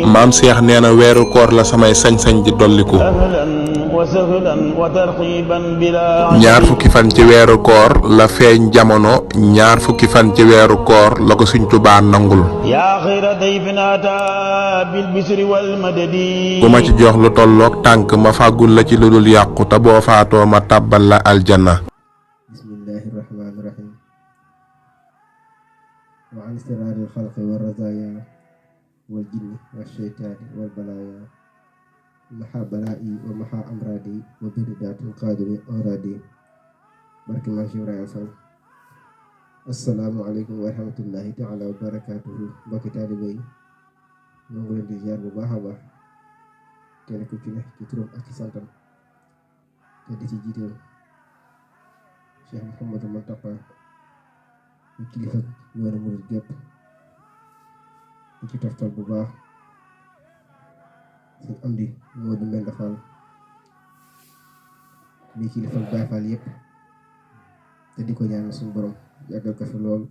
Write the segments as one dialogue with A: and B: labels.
A: maam Cheikh nee na weeru koor la samay sañ-sañ di dolliku. ñaar fukki fan ci weeru koor la feeñ jamono, ñaar fukki fan ci weeru koor la ko Sëñ Tuubaa nangul. ku ma ci jox lu tolloog tànk ma fàggul la ci lu dul yàqu te boo faatoo ma tàbbal la aljanna.
B: bismillahi rahmaani rahim. wa an siraaril xalqi wa razaaya wal jinni wa sheytaani wal balaaya maxa balaa'i wa maxa amraadi wa biridaatil qaadiri awraadi. barke Maam Cheikh Ibrahima Fall. assalaamu aleykum wa rahmatullahi taala wa barakaatuhu. mbokki taalibe yi ñoo ngi leen di ziar bu baax a baax, kenn ku ci ne ci turam ak ci santam, te di ci jiital Cheikh Mouhamadou Mountakha ñu kilifa yoonu murid gépp, di ci toftal bu baax suñ am di Modou Mbenda Fall mi kilifa Baay Fall yëpp, te di ko ñaanal suñu borom yàggal ko fi lool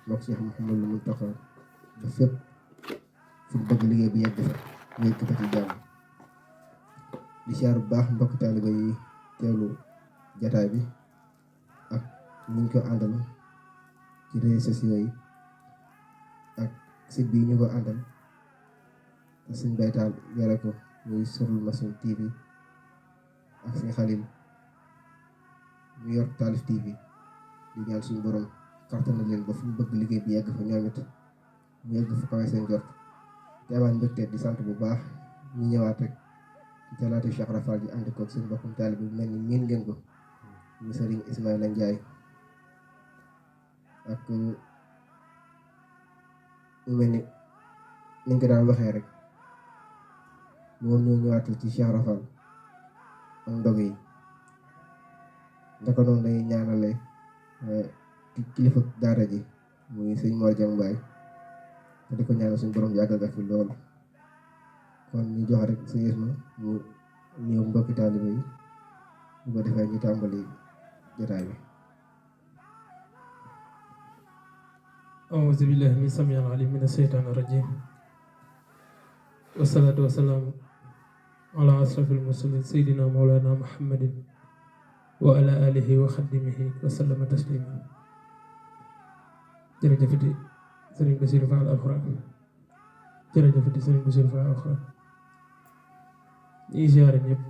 B: mook Cheikh Mouhamadou Mountakha ba fépp fu bëgg liggéey bi yegg fa yegg fa ci jàmm. di siyaar bu baax mbokk taaliba yi teewlu jataay bi ak ñu ko àndal ci réseaux sociaux yi ak site bi ñu ko àndal te suñ baytaal yore ko muy Sirrul Masoon TV ak suñ Xalil mu yor Taalif TV. di ñaan suñu borom kartan na leen ba fu ñu bëgg liggéey bi yegg fa ñoom it mu yegg fa kawe seen jot. te amaan mbégte di sant bu baax ñu ñëwaat rek ci talaata Cheikh Rafal ji ànd koog seen mbokkum taalibe bi mel ni miin ngeen ko ñu Sëriñ Ismaïla Ndiaye ak mu mel ni niñ ko daan waxee rek moom ñoo ñëwaatal ci Cheikh Rafal ak ndog yi. ndaka noonu lay ñaanale kilifa daara ji muy sëñ Mor Jam Baay te di ko ñaanal suñu borom yàggal ga fi lool. kon ñu jox rek sa yësma mu ñëw mbokki taalibe yi bu ko defee ñu tàmbali jotaay bi.
C: أعوذ بالله من السميع العليم من الشيطان الرجيم والصلاة والسلام على أشرف المرسلين سيدنا مولانا محمد وعلى آله وخدمه وسلم تسليما. jërëjëfati Sëriñ Bassirou Fall alxuraan, jërëjëfati Sëriñ Bassirou Fall alxuraan. ñuy ziare ñëpp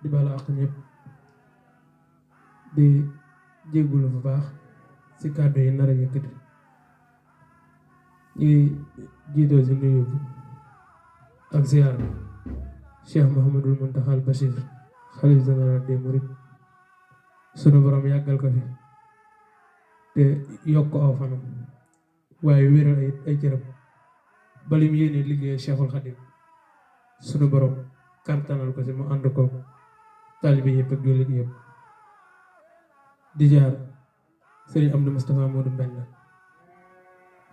C: di baalu àq ñëpp di jéggulu bu baax ci kàddu yi nar a yëkkati. ñuy jiitoo si nuyu bi ak ziar bi Cheikh Mouhamadul Mountakha al Bachir, xalif général des mourides, sunu borom yàggal ko fi te yokk aw fanam waaye wéral ay cëram balim yéene liggéey Cheikhul Khadim sunu borom kartanal ko si mu ànd ko taalibe yëpp ak jullit yëpp. di jaar Sëriñ Amdi Moustapha Modou Mbenda,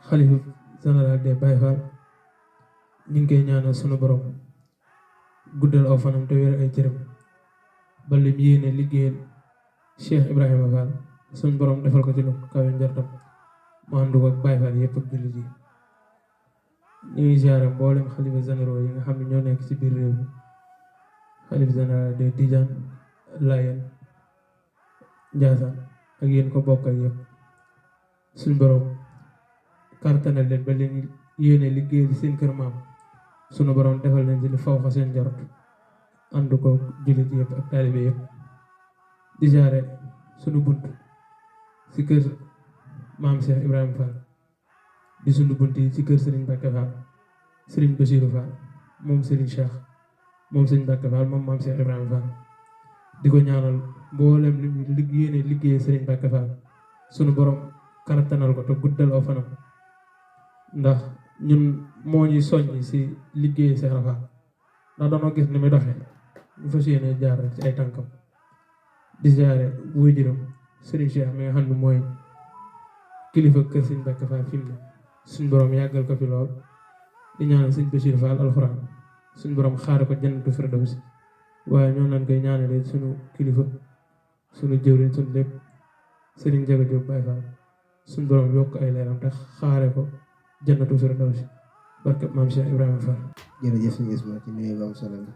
C: xalifa général des Baye Fall, ñu ngi koy ñaanal sunu borom guddal aw fanam te wéral ay cëram balim yéene liggéeyal Cheikh Ibrahima Fall suñu borom defal ko ci lu kawe njortam mu ànd ko ak Baye Fall yëpp ak jullit yi. ñuy ziare mboolem xalifa généraux yi nga xam ne ñoo nekk ci biir réew mi, xalifa général de Tidiane, Layen, Ndiassane ak yéen ko bokkal yëpp. suñu borom kartanal leen ba leen yéene liggéey seen kër maam suñu borom defal leen ci lu faw xa seen njort ànd ko jullit yëpp ak taalibe yëpp. di ziare sunu bunt ci kër maam Cheikh Ibrahima Fall, di sunu bunt yi ci kër Serigne Mbacke Fall, Serigne Bassirou Fall moom Serigne Cheikh moom Serigne Mbacke Fall moom maam Cheikh Ibrahima Fall. di ko ñaanal mboolem li mu yéene liggéey Serigne Mbacke Fall sunu borom karatanal ko te guddal aw fanam, ndax ñun moo ñuy soññ ci liggéey Cheikh Fall ndax dañoo gis ni muy doxee ñu fas yéene jaar ci ay tànkam. di ziare wuy juróom Serigne Cheikh mi nga xam ne mooy kilifa kër Serigne Mbacke Fall fi mu ne suñ borom yàggal ko fi lool. di ñaanal Serigne Bassirou Fall alxuraan suñ borom xaare ko jannatu firdawsi, waaye ñoo naan koy ñaanale sunu kilifa sunu jëwriñ sunu lépp Serigne Jaga Diop Baye Fall suñ borom yokk ay leeram te xaare ko jannatu firdawsi barke maam Cheikh Ibrahima Fall.
B: jërëjëf sëñ Isma ci nuyu bu am solo bi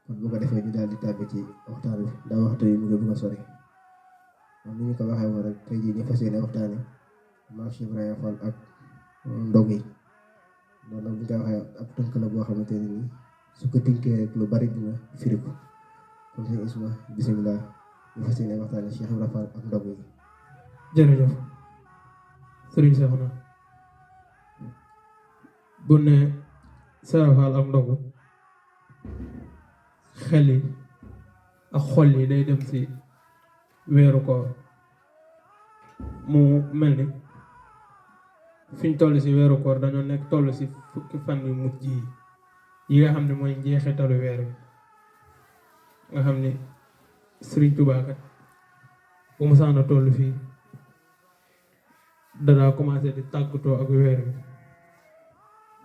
B: kon bu ko defee ñu daal di tàbbi ci waxtaan bi ndax waxtu yi mu ngi bëgg a sori kon ni ñu ko waxee woon rek tey jii ñu fas yéene waxtaane maam Cheikh Ibrahima Fall ak ndog yi loolu nag bu ñu koy waxee ab tënk la boo xamante ne nii su ko tënkee rek lu bari dina firiku kon sëñ Isma bisimilah ñu fas yéene waxtaane Cheikh Ibrahima Fall ak ndog yi.
C: jërëjëf sëriñ Seexuna bu ne Cheikh Fall ak ndogu xel yi ak xol yi day dem ci weeru koor mu mel ni fiñ toll ci weeru koor dañoo nekk toll ci fukki fan yu mujj yi nga xam ne mooy njeexitalu weer wi nga xam ni Sëriñ Tuubaa kat bu mu saana toll fii danaa commencé di tàggatoo ak weer wi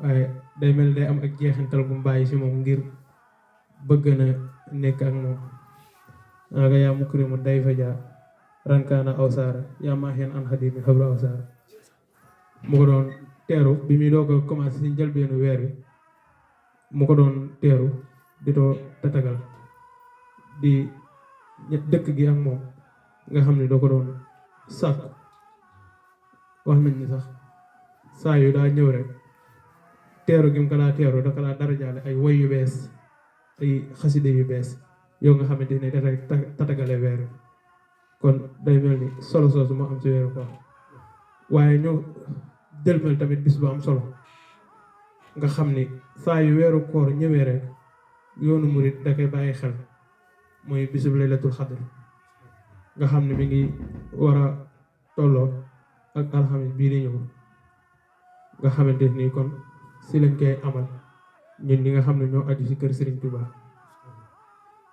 C: waaye day mel day am ak jeexintal bu mu bàyyi ci moom ngir bëgg na nekk ak moom nga yaa mukrimu day fa jaar rankaana aw saara yaa maaxeen an xadimi xabru aw saara mu ko doon teeru bi muy doog a commencé ci njëlbeenu weer wi mu ko doon teeru di too tatagal di dëkk gi ak moom nga xam ne doo ko doon sàkk wax nañ ni sax saa yu daa ñëw rek teeru gi mu ko daa teeru da ko daa darajaale ay woy yu bees ay xaside yu bees yow nga xamante ne dafay tatagale weer wi kon day mel ni solo soosu moo am ci weeru koor waaye ñu jëlmel tamit bis bu am solo nga xam ni saa yu weeru koor ñëwee rek yoonu murit da koy bàyyi xel mooy bisub laylatul xadr nga xam ne mi ngi war a tolloo ak alxamis bii di ñëw nga xamante ni kon si lañ koy amal ñun ñi nga xam ne ñoo aju ci kër Serigne Touba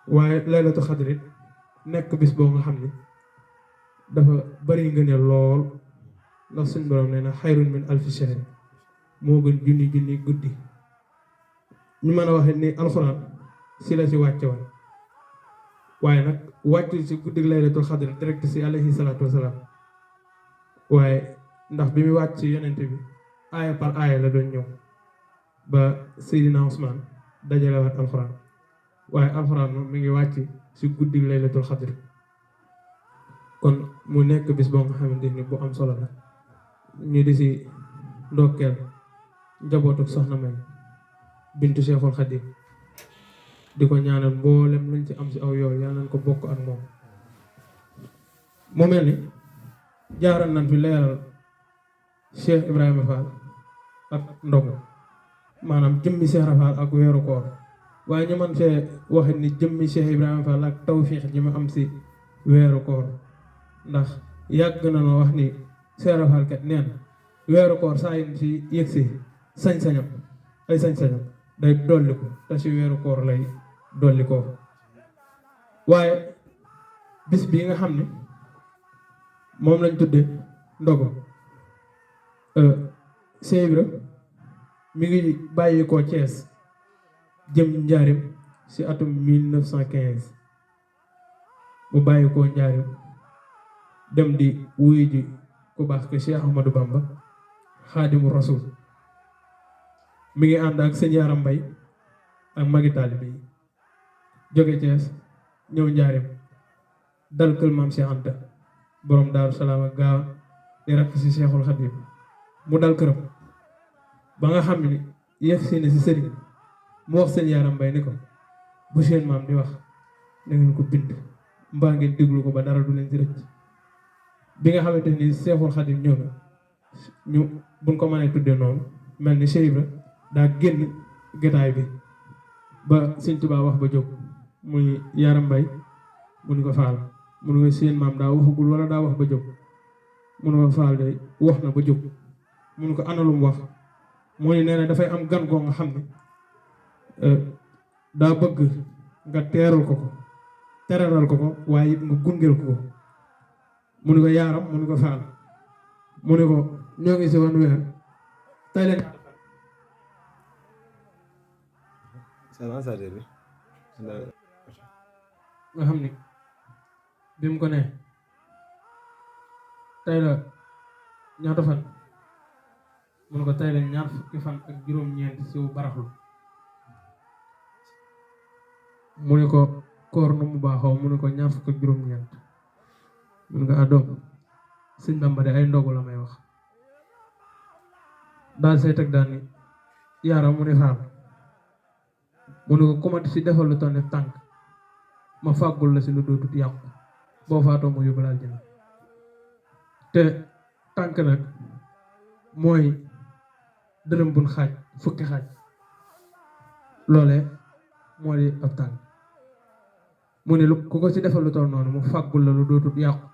C: waaye laylatul xadr it nekk bis boo nga xam ne dafa bari ngëneel lool ndax suñ borom nee na xayrun min alfi shahr moo gën junni guddi ñu mën a waxe ni alxuraan si la si wàcce woon waaye nag wàccu si guddi laylatul xadr direct si alayhi salaatu wasalaam waaye ndax bi muy wàcc si yonent bi aaya par aaya la doon ñëw ba Seydina Ousmane dajalewaat alxuraan waaye alxuraan moom mi ngi wàcc si guddi laylatul xadr kon mu nekk bis boo nga xamante ni bu am solo la ñu di si ndokkeel njabootu soxna May bintu Cheikhul Khadim di ko ñaanal mboolem luñ ci am si aw yoon yal nañ ko bokk ak moom mu mel ni jaaral nañ fi leeral Cheikh Ibrahima Fall ak ndogu maanaam jëmmi Cheikh Ibra Fall ak weeru koor waaye ñu mën fee waxit ni jëmmi Cheikh Ibrahima Fall ak tawfiix ji mu am si weeru koor ndax yàgg na noo wax ni Cheikh Ibra Fall kat nee na weeru koor saa yin si yëgsi sañ-sañam ay sañ-sañam day dolli ko te si weeru koor lay dolli ko waaye bis bii nga xam ne moom lañ tudde ndogu Cheikh Ibra mi ngi bàyyi ko Thiès jëm njaarim si atum 1915 mu bàyyi ko njaarim dem di wuyu ji ku baax ke Cheikh Ahmadou Bamba Xaadimu Rasul mi ngi ànd ak sëñ Yaram Mbay ak magi taalibe yi jóge Thiès ñëw njaarim dal kër maam Cheikh Anta borom Daaru Salaam ak gaawa di rakk si Cheikhul Khadim mu dal këram ba nga xam ni yëf si ne si sëriñ mu wax sëñ Yaram Mbay ni ko bu seen maam di wax na ngeen ko bind mbaa ngeen déglu ko ba dara du leen si rëcc bi nga xamante ni Cheikhul Khadim ñëw na ñu buñ ko mënee tudde noonu mel ni Cheikh Ibra daa génn gétaay bi ba sëñ Tuubaa wax ba jóg muy Yaram Mbay mu ni ko faal mu ni ko seen maam daa waxagul wala daa wax ba jóg mu ni ko faal de wax na ba jóg mu ni ko analum wax mu ni nee na dafay am gan goo nga xam ne daa bëgg nga teeral ko teralal ko waaye it nga gungeel ko mu ni ko Yaram mu ni ko faal mu ni ko ñoo ngi si wan weer tey leen nga xam ni bi mu ko ne tey la ñaata fan mu ne ko tey la ñaar fukki fan ak juróom-ñeent si baraxlu mu ne ko koor nu mu baaxoo mu ne ko ñaar fukk ak juróom-ñeent mu ne ko adoom sëñ Bamba de ay ndogu la may wax daal say teg daal ni yaaram mu ne faam mu ne ko commenté si defal lu toll ne tànk ma fàggul la si lu dootut yàqu boo faatoo mu yóbbu la aljana te tànk nag mooy dërëm bun xaaj fukki xaaj loole moo di ab tànk mu ne lu ku ko ci defal lu toll noonu mu fàggul la lu dootut yàqu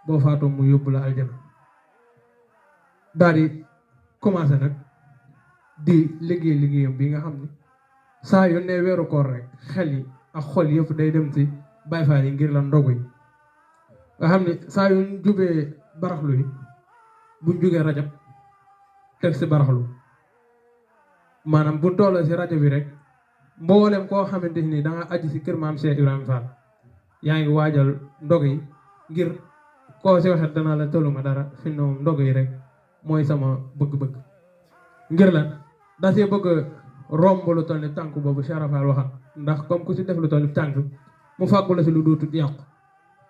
C: boo faatoo mu yóbbu la aljana daal di commencé nag di liggéeyam bi nga xam ni saa yu ne weeru koor rek xel yi ak xol yëpp day dem ci Baay Faal yi ngir la ndogu yi nga xam ni saa yu ñu jubee baraxlu yi buñ jugee rajab teg si baraxlu maanaam bu tolloo si rajo bi rek mboolem koo xamante ni da nga aji si kër maam Cheikh Ibrahima Fall yaa ngi waajal ndog yi ngir koo si waxee dana la tëluma dara fi noonu ndog yi rek mooy sama bëgg-bëgg ngir la da see bëgg romb lu toll ni tànk boobu Cheikh Fall waxam ndax comme ku si def lu toll ni tànk mu fàggu la si lu dootut yàqu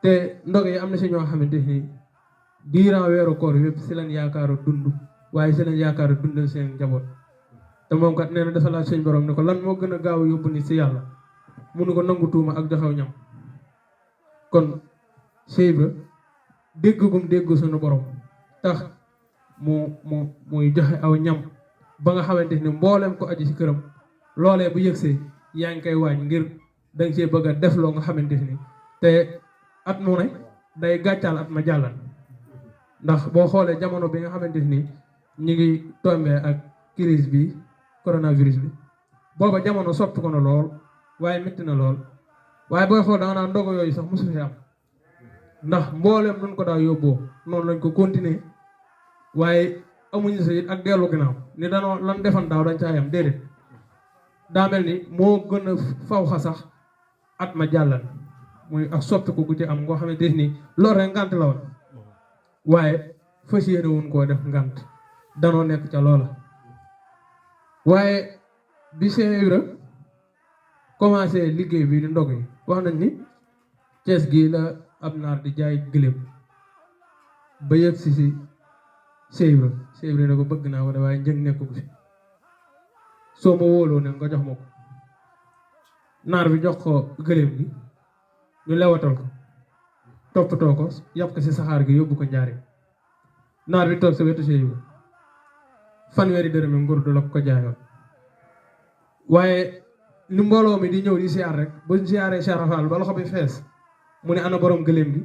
C: te ndog yi am na si ñoo xamante ni diiran weeru koor yëpp si leen yaakaaru dund waaye si leen yaakaaru dundal seen njaboot te moom kat nee na dafa laaj seen borom ne ko lan moo gën a gaaw yóbbu ni si yàlla munu ko nangu tuuma ak joxew ñam kon Cheikh Ibra dégg gum dégg suñu borom tax muy joxe aw ñam ba nga xamante ni mboolem ko aji si këram loolee bu yëgsee yaa ngi koy waañ ngir danga see bëgg a def loo nga xamante ni te at mu ne day gàccaal at ma jàllan ndax boo xoolee jamono bi nga xamante ni ñu ngi tombee ak crise bi coronavirus bi booba jamono soppi ko na lool waaye métti na lool waaye booy xool da nga naan ndogo yooyu sax mosu fi am ndax mboolem nuñ ko daa yóbboo noonu lañ ko continuer waaye amuñu sa it ak dellu ginnaaw ni danoo lan defan daaw dañ caa yam déedéet daa mel ni moo gën a faw xa sax at ma jàllan muy ak soppiku gu ci am ngoo xamante ni loolu rek ngant la woon waaye fas yéene wuñ koo def ngant danoo nekk ca loola waaye bi Cheikh Ibra commencé liggéey bi di ndog yi wax nañ ni Cees gii la ab naar di jaay gëléem ba yëg si Cheikh Ibra ne ko bëgg naa ko de waaye njëg nekk ko fi soo ma wóoloo ne nga jox ma ko naar bi jox ko gëléem gi ñu lewatal ko toppatoo ko yàpp ko si saxaar gi yóbbu ko njaari naar bi toog sa wetu Cheikh Ibra fanweeri dërëmi nguur du la ko jaayoon waaye ni mbooloo mi di ñëw di siyaar rek bu siyaaree Cheikh Fall ba loxo bi fees mu ne ana borom gëléem gi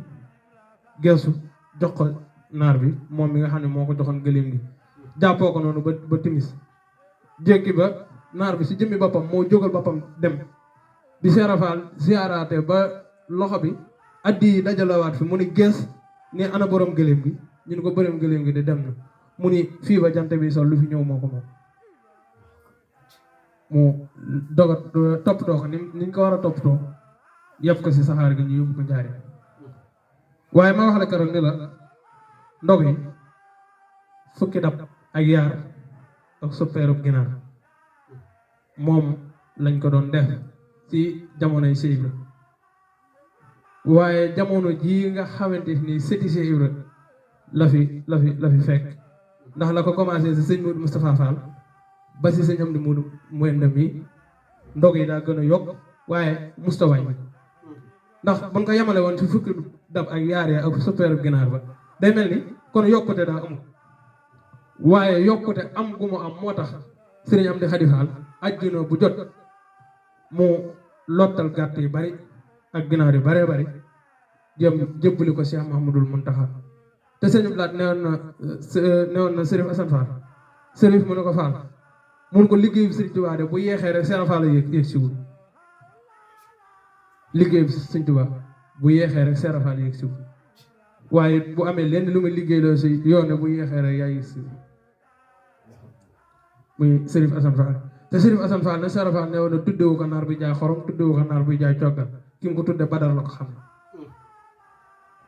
C: geesu jox ko naar bi moom mi nga xam ne moo ko joxoon gëléem gi jàppoo ko noonu ba timis jékki ba naar bi si jëmmi boppam moo jógal boppam dem bi Cheikh Fall siyaaraate ba loxo bi addi yi dajalawaat fi mu ni gees ne ana borom gëléem gi ñu ne ko borom gëléem gi di dem na mu ni fii ba jant bi sol lu fi ñëw moo ko moom mu dogat toppatoo ko niñ ko war a toppatoo yëpp ko si saxaar gi ñu yóbbu ko njaari waaye ma wax la keroog ni la ndog yi fukki dab ak yaar ak soppeerub ginaar moom lañ ko doon def ci jamonoy Cheikh Ibra waaye jamono jii nga xamante ni sëti Cheikh Ibra la fi fekk ndax la ko commencé si sëñ Modou Moustapha Fall ba si sëñ Amdi Modou Mwenda mi ndog yi daa gën a yokk waaye mustawaay ndax buñ ko yemale woon ci fukki dab ak yaar ya ak soppeeru ginaar ba day mel ni kon yokkute daa amul waaye yokkute am gu mu am moo tax sëriñ Amdi Xadi Fall ajjuna bu jot mu lottal gàtt yu bari ak ginaar yu baree bari jëbbali ko Cheikh Mahamadul Muntaxa te sëñ Blaat newoon na Sërif Asan Fall Sërif mu ne ko Fall mun ko liggéey bi Sëriñ Tuubaa de bu yeexee rek Cheikh Fall yéeg siwul liggéey bi Sëriñ Tuubaa bu yeexee rek Cheikh Fall yéeg siwul waaye bu amee lenn lu muy liggéey loo si yoone bu yeexee rek yaa yéeg siwul muy Sërif Asan Fall te Sërif Asan Fall ne Cheikh Fall newoon na tuddewu ko naar bi jaay xorom tuddewu ko naar bi jaay coggal ki mu ko tudde Badar la ko xam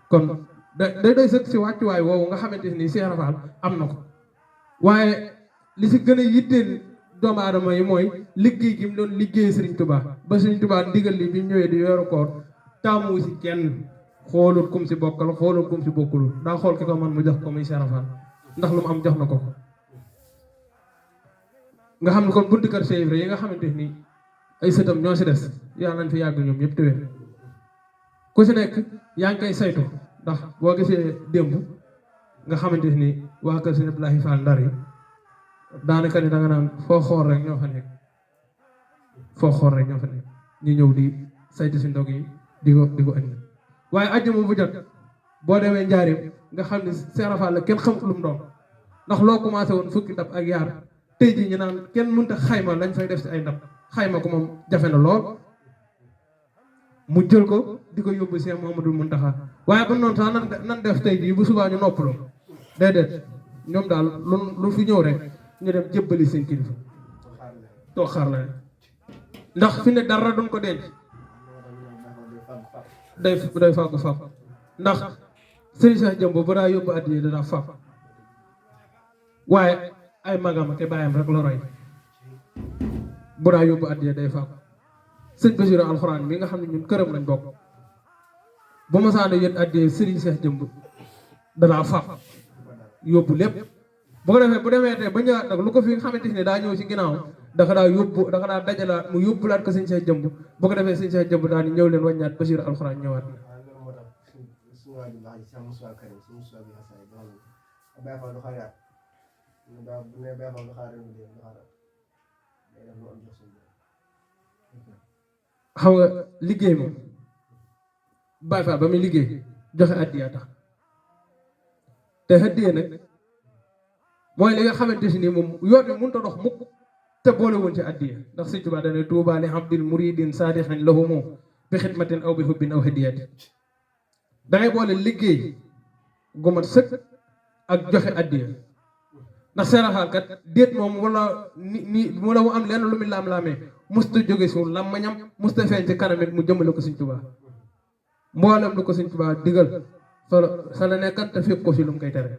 C: kon day sëkk si wàccuwaay woowu nga xamante ni Cheikh Fall am na ko waaye li si gën a yitteel doomu aadama yi mooy liggéey gi mu doon liggéey Serigne Touba ba Serigne Touba ndigal li bi mu ñëwee di weeru koor taamu si kenn xoolul kum si bokkal xoolul kum si bokkul daa xool ki ko man mu jox ko muy Cheikh Rafal ndax lu mu am jox na ko ko nga xam ne kon buntu kër Cheikh Ibra yi nga xamante ni ay sëtam ñoo si des yàlla nañ fi yàgg ñoom ñëpp tëwee ku si nekk yaa ngi koy saytu ndax boo gisee démb nga xamante ni waa kër Sëñ Abdoulaye Fall Ndar yi daanaka ni da nga naan foo xool rek ñoo fa nekk foo xool rek ñoo fa nekk ñu ñëw di saytu si ndog yi di ko indi waaye àjjuma bu jot boo demee njaarim nga xam ne Cheikh Rafal la kenn xamut lu mu doon ndax loo commencé woon fukki ndab ak yaar tey jii ñu naan kenn mënut a xayma lañ fay def si ay ndab xayma ko moom jafe na lool mu jël ko di ko yóbbu Cheikh Mouhamadoul Mountakha waaye ba noonu sax nan def tey jii bu subaa ñu noppaloo déedéet ñoom daal lu fi ñëw rek ñu dem jébbali seen kilifa toog xaar la ndax fi ne dara duñ ko denc day fàggu fàgg ndax Serigne Cheikh Jëmb ba daa yóbbu addiya dana fàgg waaye ay magam ak baayam rek la roy bu daa yóbbu addiya day fàgg sëñ Basiru alxuraan mi nga xam ne ñun këram lañ bokk bu ma saana yët addiya Serigne Cheikh Jëmb danaa fàgg yóbbu lépp bu ko defee bu demee tey ba ñëwaat nag lu ko fi xamante ni daa ñëw si ginnaaw dafa daa dajalaat mu yóbbulaat ko sëñ Cheikh Jëmb bu ko defee sëñ Cheikh Jëmb daal di ñëw leen wàññaat Basiru alxuraan ñëwaat na xam nga liggéey moom Baay Faal ba muy liggéey joxe addiya tax te addiya nag mooy li nga xamante si ni moom yoon wi mënut a dox mukk te boole woon ci addiya ndax Sëñ Tuubaa dane tuubaa li abdin muridin saadixin lahumu bi xidmatin aw bi hubbin aw hadiyati dangay boole liggéey gu mat sëkk ak joxe addiya ndax seeraxaal kat déet moom wala wala mu am lenn lu muy laam-laamee musta jóge suul làmmañam musta feeñ ci kanamit mu jëmale ko Sëñ Tuubaa mboolem lu ko Sëñ Tuubaa digal sa la nekkat te fekk ko si lu mu koy tere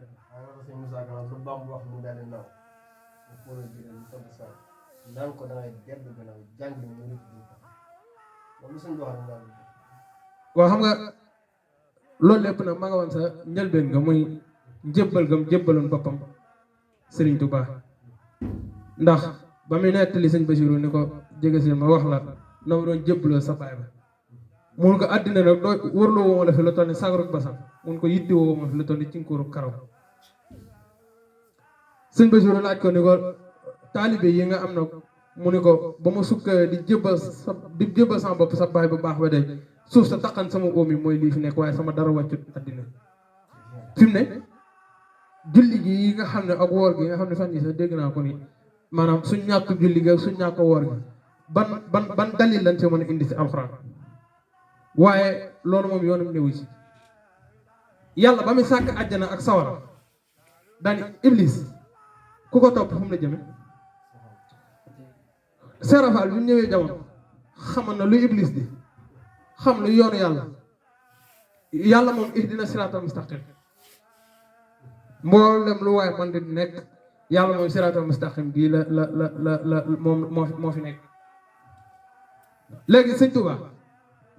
C: waaw xam nga loolu lépp nag ma nga woon sa njëlbeen nga muy njëbbal gam jébbaloon boppam Sëriñ Tuubaa ndax ba muy nettali sëñ Basiru ni ko jege si ma wax la na ma doon jébbaloo sa baay ba mun ko àddina nag doo wërloo woo la fi la toll ni sagaruk basam mun ko yitti woo ma fi la toll ni cinkóoru karaw sëñ Basiru laaj ko ni ko taalibe yi nga am na mu ni ko ba ma sukka di jébbal sama bopp sa baay bu baax ba de suuf sa taqan sama óom yi mooy lii fi nekk waaye sama dara wàccut àddina fi mu ne julli gi yi nga xam ne ak woor gi nga xam ne fan yi sax dégg naa ko ni maanaam suñ ñàkk julli gi ak suñ ñàkk woor gi ban dalil lañ ci mën a indi si alxuraan waaye loolu moom yoonam newu ci yàlla ba muy sàkk àjjana ak sawara daani iblis ku ko topp fu mu la jëme Serafal bi mu ñëwee jamono xamal na luy iblis di xam lu yoonu yàlla moom ihdina siraatal mustaqim mboolem lu waaye man di nekk yàlla moom siraatal mustaqim gii la moom moo fi nekk léegi sëñ Tuubaa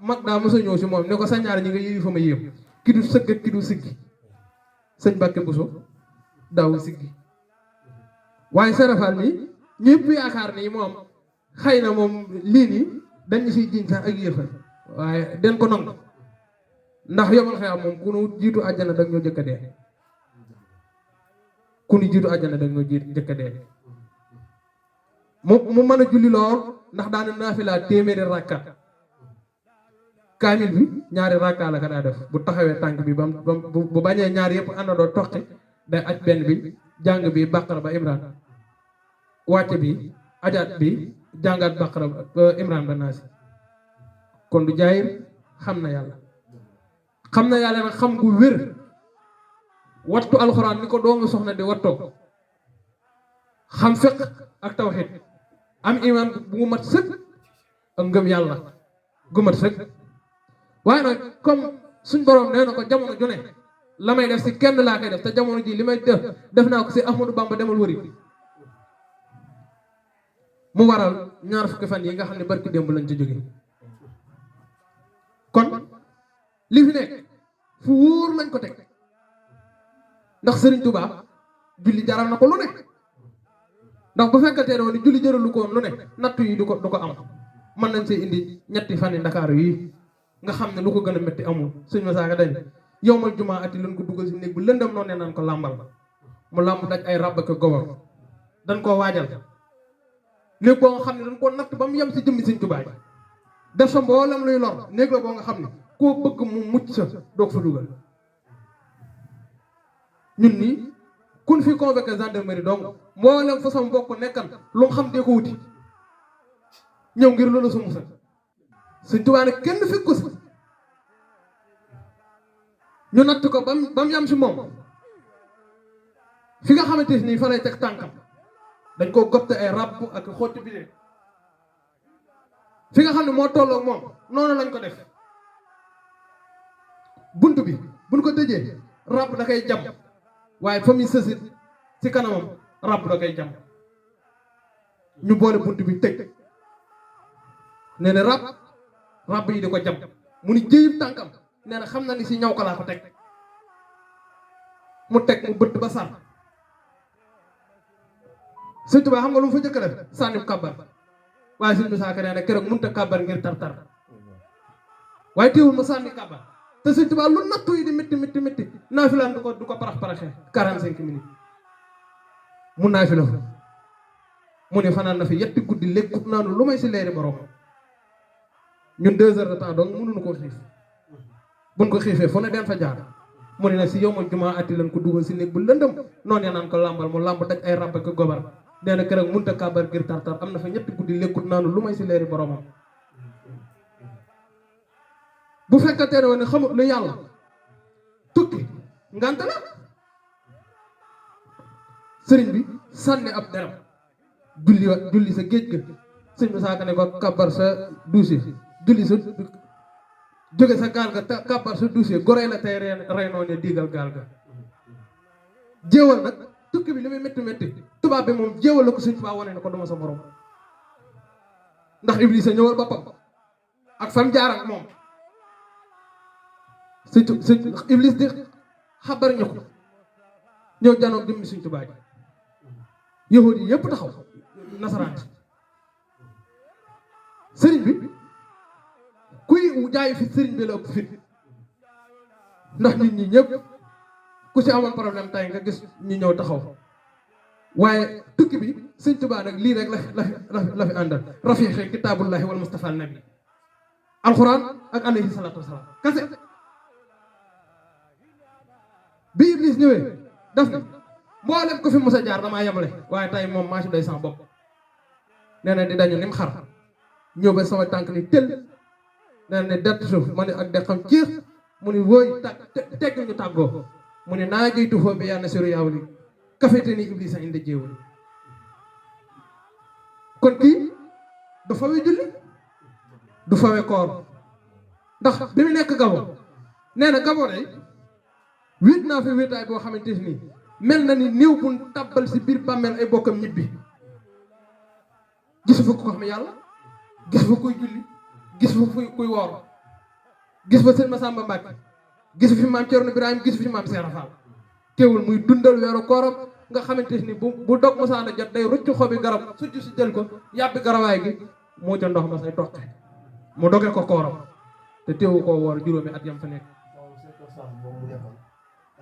C: mag daa mos a ñëw si moom ne ko sa ñaar ñi nga yéeyi fa ma yéem ki du sëgg ki du siggi sëñ Mbàkke Buso daaw siggi waaye Serafal mi ñëpp yaakaar ni moom xëy na moom lii nii dañ siy jiñ sax ak yéefal waaye den ko nangu ndax yomal xeex moom ku nu jiitu àjjana dag ñoo jëkk a dee ku nu jiitu àjjana dag ñoo jëkk a dee mu mën a julli lool ndax daana naafila téeméeri rakka kaamil bi ñaari rakka la ka daa def bu taxawee tànk bi bu bañee ñaar yëpp àndandoo toqi day aj benn bi jàng bi Baqara ba Imran wàcce bi ajaat bi jàngaat Baqara ba Imran ba Naasi kon du jaayir xam na yàlla nag xam gu wér wattu alxuraan ni ko doomu soxna di wattoo xam fiq ak tawxiid am iman bu mu mat sëkk ak ngëm yàlla gu mat sëkk waaye nag comme suñ borom nee na ko jamono ju ne la may def si kenn laa koy def te jamono ji li may def naa ko si Ahmadou Bamba demal wëri mu waral ñaar fukki fan yi nga xam ne barki démb lañ ci jóge kon li fi nekk fu wóor lañ ko teg ndax Serigne Touba julli jaral na ko lu ne ndax bu fekkatee ne woon julli jaralu ko woon lu ne nattu yi du ko am mën nañ see indi ñetti fan yi Ndakaaru yi nga xam ne lu ko gën a métti amul suñ ma saaga dañ yow mal jumaa ati lañ ko dugal si néeg bu lëndam noonu ne naan ko làmbal mu làmb daj ay ràbb ak gobar dañ koo waajal néeg boo nga xam ne dañ koo natt ba mu yem si jëmmi Sëñ Tuubaa def sa mboolem luy lor néeg la boo nga xam ne koo bëgg mu mucc sa doog fa dugal ñun nii kun fi convoqué gendarmerie donc mboolem fa sama mbokk nekkan lu mu xam dee ko wuti ñëw ngir loolu su musal Sëñ Tuubaa ne kenn fekk ko si ñu natt ko ba mu yam si moom fi nga xamante nii fa lay teg tànkam dañ koo gopte ay ràbb ak xotti bi de fi nga xam ne moo tolloog moom noonu lañ ko def bunt bi buñ ko tëjee ràbb da koy jam waaye fa muy sësit ci kanamam ràbb da koy jam ñu boole bunt bi tëj nee na ràbb yi di ko jam mu ni jëyib tànkam nee na xam na ni si ñaw ko laa ko teg mu teg mu bëtt ba sànn Sëñ Tuubaa xam nga lu mu fa jëkk def sànni kàbbar waaye Sëñ Musaa Ka nee na keroog mënut a kàbbar ngir tar-tar waaye teewul ma sànni kàbbar te Sëñ Tuubaa lu nattu yi di métti naafilaan du ko parax-paraxee 45 minutes mu naafila mu ne fanaan na fi yetti guddi lekkut naanu lu may si leeri borom ñun 2 heures de temps donc mënuñu koo xiif buñ ko xiifee fu ne dem fa jaar mu ne nag si yow ma jumaa atti lan ko dugal si néeg bu lëndëm noonu yaa naan ko làmbal mu làmb daj ay ràbb ak gobar nee na keroog mënut a kàbbar ngir tar-tar am na fa ñetti guddi lekkut naanu lu may si leeri boromam bu fekkatee ne woon ne xamut lu yàlla tukki ngant la sëriñ bi sànni ab deram julli sa géej ga sëñ bi saaka ne ko kàbbar sa duusi julli sa jóge sa gaal ga kàbbar sa duusi goree la tey rey noonu diigal gaal ga jéewal nag tukki bi li muy métti tubaab bi moom jéewal la ko Sëñ Tuubaa wane ne ko duma sa morom ndax Iblis a ñëwal boppam ak fam jaar ak moom sëñ Iblis di xabar ñu ko ñëw janoog jëmmi Sëñ Tuubaa ji yahud yi yëpp taxaw nasaraan sëriñ bi kuy jaay fi sëriñ bi la ëpp fit ndax nit ñi ñëpp ku si amoon problème tay nga gis ñu ñëw taxaw waaye tukki bi Sëñ Tuubaa nag lii rek la fi àndal rafiqi kitaabullahi wal mustafa al nabi alquran ak alayhi salaatu wasalaam kase bi Iblis ñëwee daf ne mboolem ko fi mos a jaar damaa yemale waaye tay moom maa si doy sama bopp nee na di dañu nim xar ñëw ba sama tànk ni tël nee na ne dett suuf ma ne ak de xam ciix mu ni wóoy tegg ñu tàggoo mu ne naa jeytu foofu bi yàlla siru yaawli kafete ni Iblis a indi jéewal kon kii du fawe julli du fawe koor ndax bi mu nekk Gabon nee na Gabon day wéet naa fi wéetaay boo xamante ni mel na ni néew bu tàbbal si biir bàmmeel ay bokkam ñibbi gisu fa ko xam yàlla gis fa kuy julli gis fa kuy woor gis fa sëñ Masamba Mbàkke gis fi maam Cerno Ibrahim gis fi maam Seera Faal teewul muy dundal weeru kooram nga xamante ni bu dog mosaana jot day rucc xobi garab sujj si jël ko yàbbi garawaay gi moo ca ndox ma say toqe mu doge ko kooram te teewu koo woor juróomi at yam fa nekk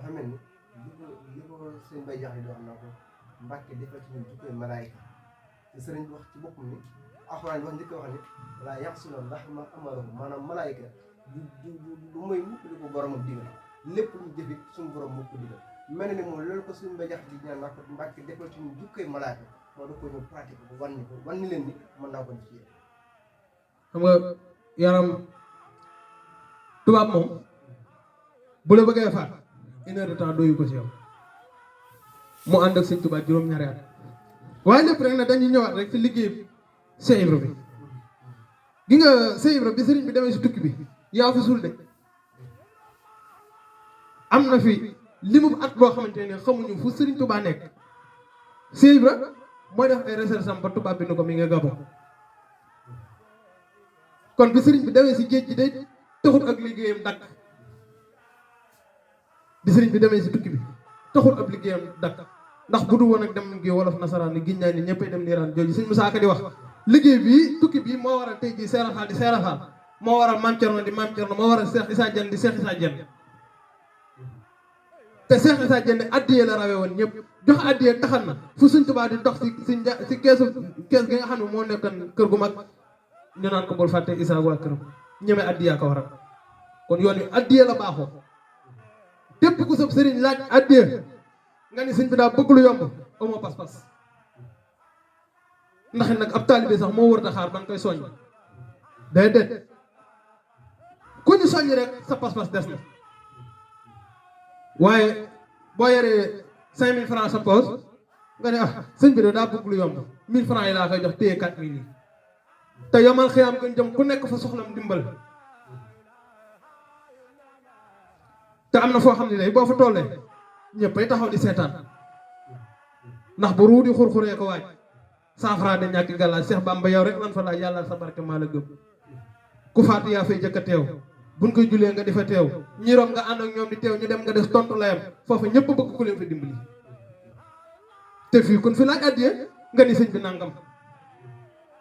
D: dafa mel ni li ko sëñ Bay Jaxate di wax na ko Mbàkke defal ci ñun jikkoy malaayika te sëriñ bi wax ci boppam ni alxuraan wax njëkk wax ni laa ya'suuna llaaha maa amarahum maanaam malaayika du mooy mukk li ko boromam digal lépp lu jëfit suñu borom moo ko digal mel ni moom loolu ko sëñ Bay Jaxate di ñaan naa ko Mbàkke defal ci ñun jikkoy malaayika moo da ko ñëw pratique ko wan ni leen ni mën naa ko def ci yéen
C: xam nga yaram tubaab moom bu la bëggee faat 1 heure de temps doyu ko si yow mu ànd ak Sëñ Tuubaa juróom-ñaari at waaye lépp rek nag dañuy ñëwaat rek ci liggéey Cheikh Ibra bi gi nga Cheikh Ibra bi sëriñ bi demee si tukki bi yaa fi suul de am na fi limu at boo xamante ne xamuñu fu Sëriñ Tuubaa nekk Cheikh Ibra mooy def ay recherche am ba tubaab bi ni ko mi nga Gabon kon bi sëriñ bi demee si géej gi day taxul ak liggéeyam dakk bi sëriñ bi demee si tukki bi taxul ab liggéeyam dakk ndax bu du woon ak dem gi wolof nasaraan ni giñ naa ni ñëppay dem niiraan jooju sëñ Musaa Ka di wax liggéey bi tukki bi moo waral tey jii Seera Faal di Seera Faal moo waral Maam Cerno di Maam Cerno moo waral Seex Isaa Jeen di Seex Isaa Jeen te Seex Isaa Jeen addiyee la rawe woon ñëpp jox addiyee taxan na fu Sëñ Tuubaa di dox si kees gi nga xam ne moo nekkoon kër gu mag ñu naan ko bul fàtte Isaa waa këram ñeme addiyaa ko waral kon yoon wi addiyee la baaxoo tépp ku sab sëriñ laaj addiyee nga ni sëñ bi daa bëgg lu yomb amoo pas-pas ndax nag ab taalibe sax moo wër xaar ban koy soññ déedéet ku ñu soññ rek sa pas-pas des na waaye boo yoree 5000 francs sa poos nga ne sëñ bi daa bëgg lu yomb 1000 francs yi laa koy jox téye 4000 yi te yomal xiyaam gën jëm ku nekk fa soxlam dimbal te am na foo xam ne day boo fa tollee ñëppay taxaw di seetaan ndax bu ruudi xurxuree ko waaj saafara de ñàkk gàllaaj Seex Bamba yow rek lan fa laaj yàlla sa barke maa la gëm ku faatu yaa fay jëkk a teew buñ koy julee nga di fa teew ñi room nga ànd ak ñoom di teew ñu dem nga des tontu layam foofu ñëpp bëgg ku leen fa dimbali te fii kun fi laaj addiye nga ni sëñ bi nangam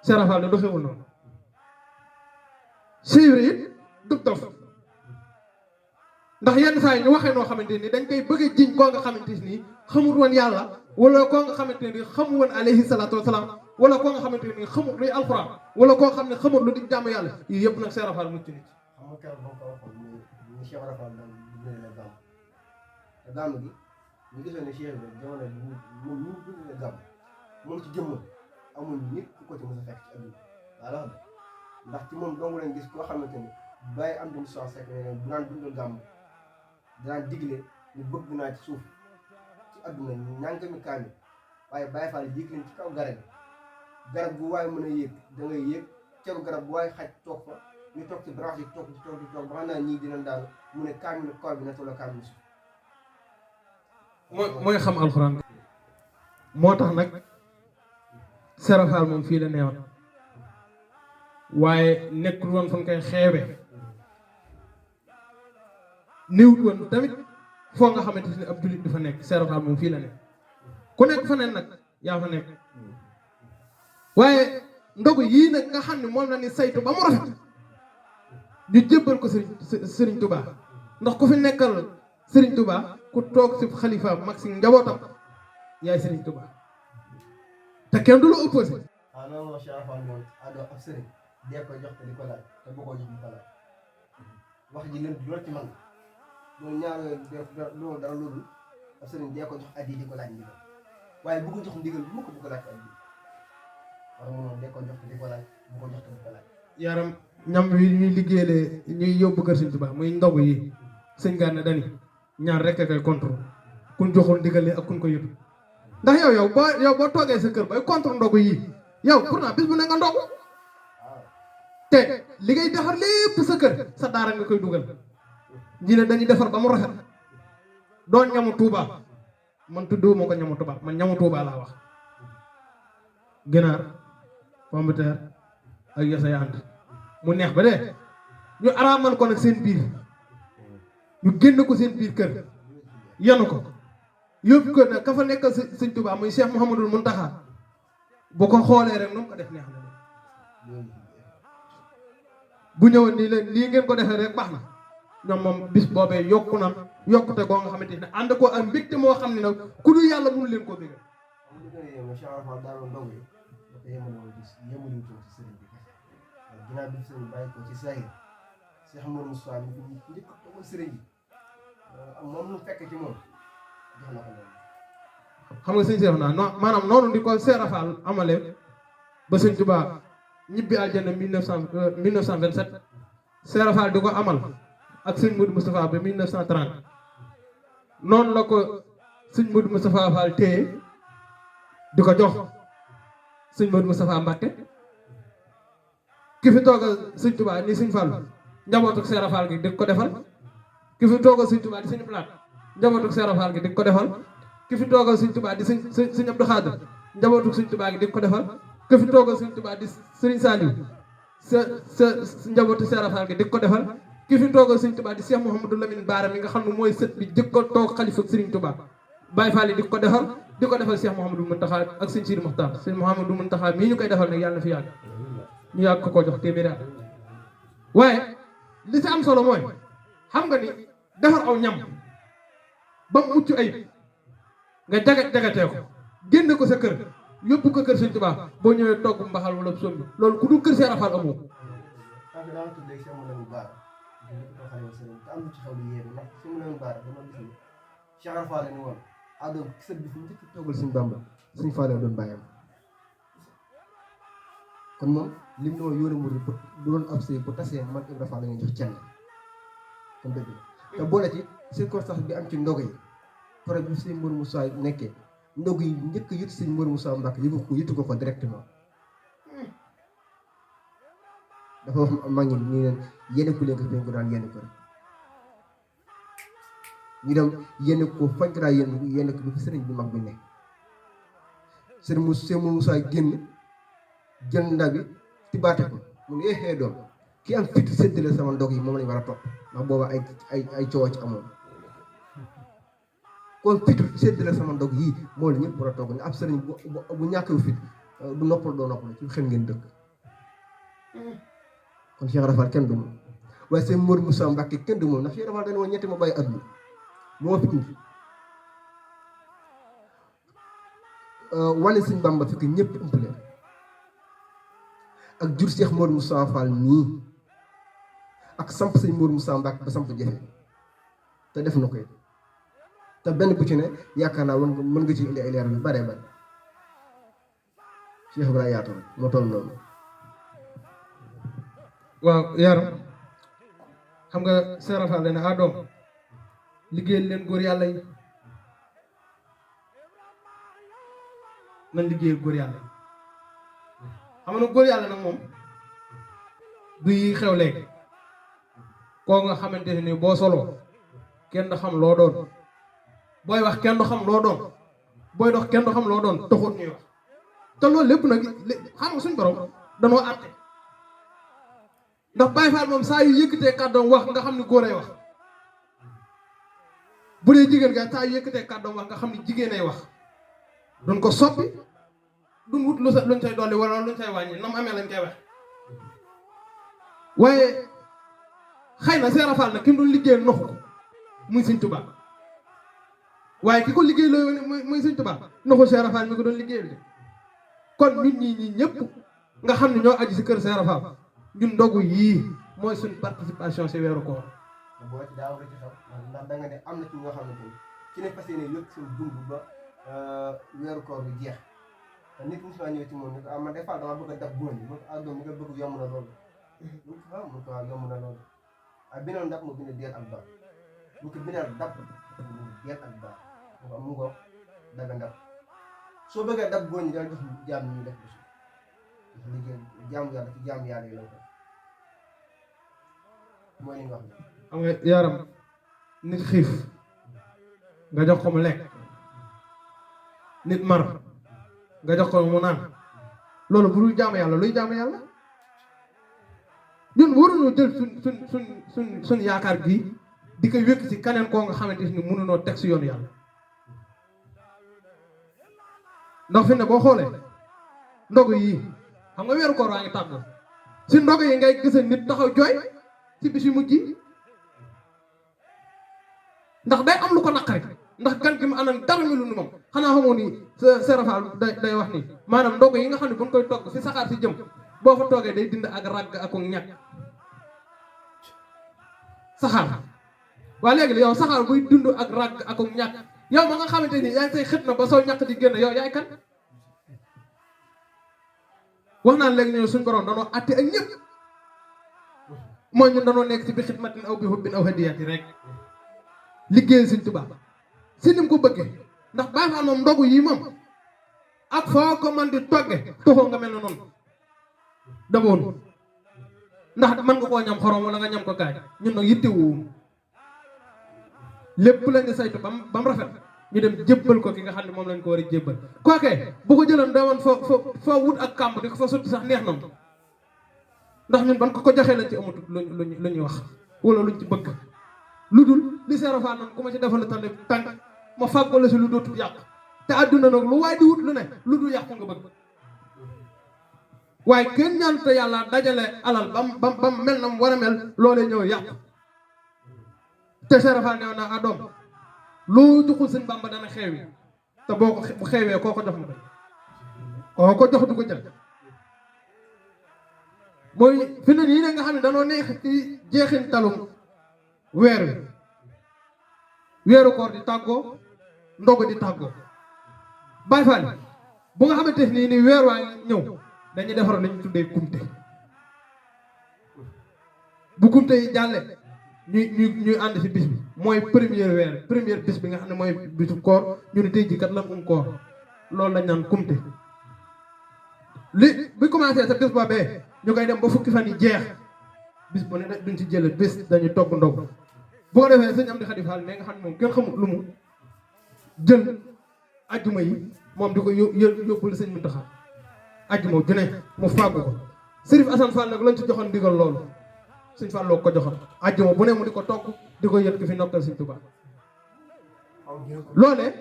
C: serafal da doxewul noonu séeréer it dug dof ndax yenn saa yi ñu waxee noo xamante ni dañ koy bëgg a jiñ koo nga xamante ni xamul woon yàlla wala koo nga xamante ni xamul woon alayhi salaatu wasalaam wala koo nga xamante ni xamul luy alxuraan wala koo xam ne xamul lu di jàmm yàlla yii yëpp nag serafal mucc nit
D: xam nga keroog ba ko waxoon ñu Cheikh Rafal daal di dundale gàmm te gàmm gi ñu gisoon ne Cheikh bi jamono bi moom ñu dundale gàmm moom ci jëmmam amul nit ku ko ci mos a fekk ci àdduna voilà ndax ci moom dong lañ gis koo xamante ni bàyyi am dum sens rek bu naan dundal gàmm dinaan digle ñu bëgg naa ci suuf ci àdduna ñàngami kaamil waaye Baye Fall yéeg leen ci kaw garab bu waaye mën a yéeg da ngay yéeg ceru garab bu waaye xaj toog fa ñu toog ci branche yi toog ba xam naa ñii dinañ daal mu ne kaamil kaw bi na tolloo kaamil suuf
C: mooy xam alxuraan moo tax nag serafal moom fii la neewoon waaye nekkul woon fan koy xeebe néewut woon tamit foo nga xamante ne ab jullit du fa nekk serafal moom fii la nekk ku nekk fa neen nag yaa fa nekk waaye ndogu yii nag nga xam ne moom la ni saytu ba mu rafet ñu jébbal ko sëriñ Touba ndax ku fi nekkal sëriñ Touba ku toog si xalifa mag si njabootam yaay sëriñ Touba te kenn du la opposé.
D: waaw loolu mooy Cheikh Fall moom àddoo ab sëriñ dee ko jox te di ko laaj te bu ko jox di ko laaj wax ji leen lool ci man loolu ñaar loolu dara loolu ab sëriñ dee ko jox addi di ko laaj ndigal waaye bu ko jox ndigal bu ko laaj addi war mu noonu dee ko jox te di ko laaj bu ko jox te di ko laaj.
C: yaram ñam wi ñuy liggéeyee ñuy yóbbu kër sëñ Touba muy ndogu yi sëñ Gana dani ñaar rek a koy contre kun joxul ndigal ak kun ko yëpp ndax yow boo toogee sa kër bay contre ndogu yi yow pourtant bis bu ne nga ndogu te li ngay defar lépp sa kër sa daara nga koy dugal ñi ne dañuy defar ba mu rafet doon ñamu Touba man tuddoo moo ko ñamu Touba man ñamu Touba laa wax ginaar pomme de terre ak yasa yant mu neex ba dee ñu araamal ko nag seen biir ñu génn ko seen biir kër yanu ko yóbbu ko nag ka fa nekkal sëñ Touba muy Cheikh Mouhamadul Mountakha bu ko xoolee rek nu mu ko def neex na bu ñëwoon nii leen lii ngeen ko defee rek baax na ñoom moom bis boobee yokku na yokkute goo nga xamante ne ànd ko ak mbégte moo xam ne nag ku dul yàlla mënu leen koo bégal.
D: am na gën a yéeme Cheikh Fall daal ndongo yi dafa yemaloo ci yemaluñ ko ci sëriñ bi ginnaaw bi sëriñ bàyyi ko ci Sahir Cheikh Mourou Moussa mi fi njëkk a toogal sëriñ bi moom lu fekk ci moom jox na ko loolu.
C: xam nga sëñ Cheikh naa maanaam noonu di ko Serafal amale ba sëñ Touba ñibbi aljanna 1927 Serafal di ko amal ak sëñ Modou Moustapha ba 1930 noonu la ko sëñ Modou Moustapha Fall téye di ko jox sëñ Modou Moustapha Mbacké ki fi toogal sëñ Touba ni sëñ Fall njabootu Serafal gi di ko defal ki fi toogal sëñ Touba di sëñ Plaat njabootu Serafal gi di ko defal ki fi toogal sëñ Touba di sëñ Abdou Khadre njabootu Sëñ Tuubaa gi di ko defal ka fi toogal Sëñ Tuubaa di Sëriñ Saliou sa njabootu Cheikh Rafal gi di ko defal ki fi toogal Sëñ Tuubaa di Cheikh Mouhamadou Lamine Bara mi nga xam ne mooy sët bi jëkk ko toog xalifa Sëriñ Tuubaa Baye Fall yi di ko defal Cheikh Mouhamadou Mountakha ak Sëñ Sidi Mokhtar Sëñ Mouhamadou Mountakha mii ñu koy defal nag yàlla na fi yàgg ñu yàgg ko jox téeméeri at waaye li si am solo mooy xam nga ni defar aw ñam ba mu mucc ayib nga jagatee ko génne ko sa kër yóbbu ko kër Sëñ Tuubaa boo ñëwee togg mbaxal wala sombi loolu ku dul kër Cheikh Rafal amoo ko.
D: parce que daanaka tuddee Cheikh Mouhamadou Bara ñu ko xale sëriñ te am lu ci xaw lu yéeme ndax Cheikh Mouhamadou Bara dama gis ni Cheikh Rafal la ni woon adoom sët bi fu njëkk toogal Sëñ Bamba Sëñ Fallu doon bàyyam kon moom lim ne woon yoonu murid bu doon ab sëy bu tasee man Ibra Fall la ñuy jox cenn kon dëgg te boole ci circonstance bi am ci ndogo yi pare bi Sëñ Mor Moussa nekkee ndog yi njëkk yëtt Sëñ Mor Moussa Mbacke yëtu ko directement dafa wax mag ñi nii leen yenn ku leen ko dañ ko daan yenn ko rek ñu dem yenn ko fañ ko daan yenn ko bi fi sëriñ bi mag bi nekk Sëñ Mor Moussa génn jël ndab bi tibaate ko mu ne xee doom ki am fit séddale sama ndog yi moom lañ war a topp ndax booba ay coow ci amoon kon fit séddale sama ndog yii moo la ñëpp war a togg ne ab sëriñ bu ñàkkewu fit du noppal doo noppal ci xel ngeen dëkk kon Cheikh Rafal kenn du moom waaye Sëñ Mor Moussa Mbacke kenn du moom ndax Cheikh Rafal dañu woon ñetti ma bàyyi adduna moo fi indi wane Sëñ Bamba fekk ñëpp ëmpale ak jur Cheikh Mor Moussa Fall nii ak samp Sëñ Mor Moussa Mbacke ba samp jafe te def na koy te benn bu ci ne yaakaar naa mën nga ci indi ay leer yu bare bare Cheikh Ibrahima yaatu rek moo toll noonu.
C: waaw yaram xam nga Cheikh Rafal dana ah doom liggéeyal leen góor yàlla yi nan liggéeyal góor yàlla yi xam nga góor yàlla nag moom du yi xew léegi koo nga xamante ne ni boo soloo kenn du xam loo doon booy wax kenn du xam loo doon booy dox kenn du xam loo doon taxut ñuy wax te loolu lépp nag xam nga suñ borom danoo àtte ndax Baye Fall moom saa yu yëkkatee kàddoom wax nga xam ni góor ay wax bu dee jigéen nga saa yu yëkkatee kàddoom wax nga xam ni jigéen ay wax duñ ko soppi duñ wut luñ say dolli wala luñ say wàññi nam amee lañ koy wax waaye xëy na Cheikh Rafal nag ki mu doon liggéeyal noxu ko muy Sëñ Tuubaa waaye ki ko liggéey loo muy Sëñ Tuubaa noxu Cheikh Rafal mi ko doon liggéeyal de kon nit ñi ñëpp nga xam ne ñoo aji si kër Cheikh Rafal ñun ndogu yii mooy suñ participation si weeru koor.
D: boo ci daa war a ci xam ndax da nga ne am na ci ñoo xamante ni ci ne fas yéene yëpp suñ dund ba weeru koor bi jeex te nit ñi ñëwee ci moom ni ko man des fois dama bëgg a dab góor ñi mu ko doom mi nga bëgg yomb na loolu mu ko waaw mu ko waaw yomb na loolu ak binoon dab mu bind deel ak baax mu ko bindal dab deel ak baax mu ko am mu ngoog daga ndab soo bëggee dab góor ñi daan jox jaam ñu def bis ndax liggéey jaamu yàlla ci jaamu yàlla yi la ko mooy li nga wax
C: xam nga yaram nit xiif nga jox ko mu lekk nit mar nga jox ko mu naan loolu bu dul jaamu yàlla luy jaamu yàlla ñun waruñoo jël suñ yaakaar gi di ko wékk ci keneen koo nga xamante ni mënunoo teg si yoonu yàlla ndax fi ne boo xoolee ndogu yii xam nga weeru koor waa ngi tàggu si ndogu yi ngay gis nit taxaw jooy si bis yu mujj yi ndax day am lu ko naqari ndax gan gi mu anam dara melu ni moom xanaa xamoo ni Cheikh Rafal day wax ni maanaam ndogu yi nga xam ne bu ñu koy togg si saxaar si jëm boo fa toogee day dind ak ragg ak ñàkk saxaar waa léegi yow saxaar buy dund ak ragg ak ñàkk yow ma nga xamante ni yaa ngi say xët na ba soo ñàkk di génn yow yaay kan wax naan léegi ñëw suñ borom danoo àtte ak ñëpp mooy ñun danoo nekk si bi xidmatin aw bi hubbin aw hadiyati rek liggéeyal Sëñ Tuubaa si ni mu ko bëggee ndax Baay Faal moom ndogu yi moom ak foo ko man di togge toxoo nga mel na noonu damoon ndax mën nga koo ñam xorom wala nga ñam ko kaay ñun nag yittewuwum lépp la ñu saytu bam rafet ñu dem jébbal ko ki nga xam ne moom lañ ko war a jébbal kookee bu ko jëloon dawoon fa wut ak kàmb di ko fa sotti sax neex na ndax ñun ban ko joxee lañ ci amatul lu ñuy wax wala luñ ci bëgg lu dul li seerofaa nan ku ma ci defal tane tànk ma fàggoo la si lu dootul yàq te àdduna nag lu waay di wut lu ne lu dul yàqu nga bëgg waaye kenn ñaan te yàlla dajale alal bam mel na mu war a mel loolee ñëw yàq te seerofaa neew naa a doom loo joxul sëñ Bamba dana xeewi te boo ko bu xeewee koo ko jox ma koo ko jox du ko jël mooy fi ne nii ne nga xam ne danoo neex ci jeexintalum weeru koor di tàggoo ndogu di tàggoo Baay Faal bu nga xamante ni weer waa ñëw dañuy defar lañu tuddee kumte bu kumte yi jàlle ñuy ànd ci bis bi mooy première bis bi nga xam ne mooy bisu koor ñu ne tey ji kat lan koor loolu lañ naan kumte li bi commencé sa bis boobee ñu koy dem ba fukki fan yi jeex bis bu ne duñ ci jële bis dañuy togg ndog bu ko defee sëñ Amdi Xadi Fall mais nga xam ne moom kenn xamut lu mu jël ajjuma yi moom di ko yóbbul sëñ Muntaxa ajjuma ju ne mu fàggu ko Sërif Asan Fall nag lañ ci joxoon ndigal loolu sëñ Fall loo ko joxoon ajjuma bu ne mu di ko togg di ko yët ki fi nokkal sëñ Tuubaa loolee